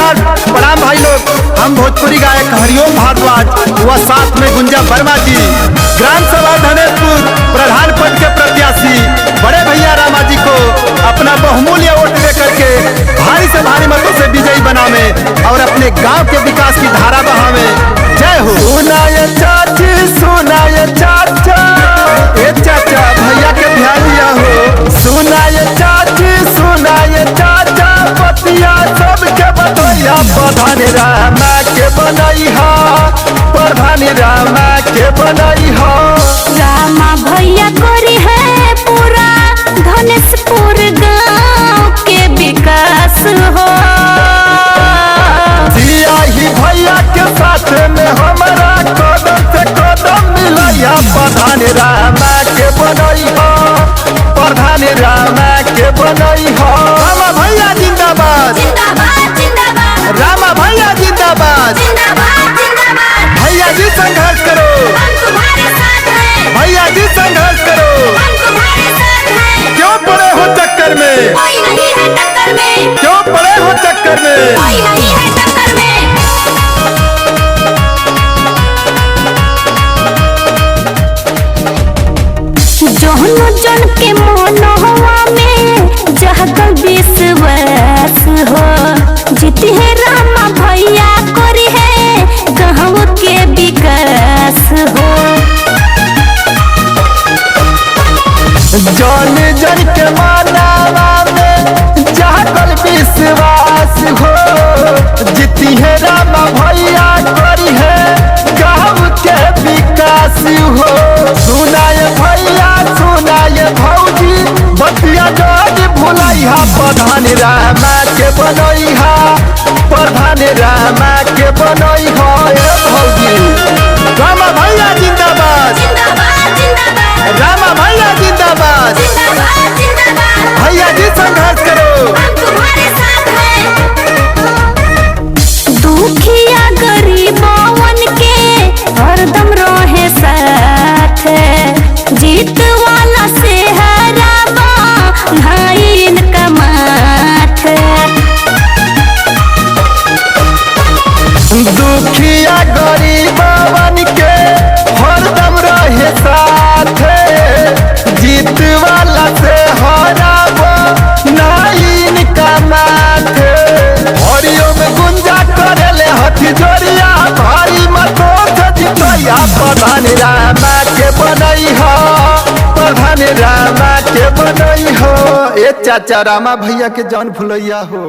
नमस्कार, प्रणाम भाई लोग। हम भोजपुरी गायक हरिओम भारद्वाज व साथ में गुंजा वर्मा जी, ग्राम सभा धनेशपुर प्रधान पद के प्रत्याशी बड़े भैया रामा जी को अपना बहुमूल्य वोट दे करके भारी से भारी मतों से विजयी बनावे और अपने गांव के विकास की धारा बहावे। जय हो। सुनाए चाची, सुनाए चाचा, ए चाचा भैया के ध्यान दिया हो। सुनाए चाची, सुनाए चाचा, पतिया सबके बतैया। प्रधान रामा के बनैहा, प्रधान रामा के बनैहा। रामा भैया करी है पूरा धनेशपुर गांव के विकास हो। सियाही भैया के साथ में हमारा कदम से कदम मिलैया। प्रधान रामा के बनैहा, प्रधान रामा के बनैहा। रामा भैया जिंदाबाद, जिंदाबाद जिंदाबाद, रामा भैया जिंदाबाद। जिंदाबाद जिंदाबाद, भैया जी संघर्ष करो, हम तुम्हारे साथ हैं, भैया जी संघर्ष करो। हम तुम्हारे साथ हैं, क्यों पड़े हो चक्कर में, कोई नहीं है टक्कर में, क्यों पड़े हो चक्कर में। कोई नहीं है टक्कर में। जौन जन के मनवा में जागल विश्वास हो, जीती है रामा भैया करी है गाँव के विकास हो। जन जन के मानवा में जागल विश्वास हो, जीती है रामा भैया करी है गाँव के विकास हो। सुनाए भैया, सुनाए भौजी, बतिया जन भुलैहा। प्रधान रामा के बनैहा, प्रधान रामा के बनैहा। ए भौजी, रामा भैया जिंदाबाद, जिंदाबाद जिंदाबाद, रामा भैया जिंदाबाद। जिंदाबाद जिंदाबाद, भैया जी संघर्ष करो, हम तुम्हारे साथ हैं। दुखिया गरीबवन के हरदम रहे साथ, जीत वाला से हराबा भाईन कमाथ। दुखिया गरीबवन के हरदम रहे साथ, जीत वाला से हराबो नाइन का माथे। हरिओम गुंजा करेले हथी जोड़िया, भारी मतों से जितैया। प्रधान रामा के बनैहा, प्रधान रामा के बनैहा। ए चाचा रामा भैया के जान भुलैया हो।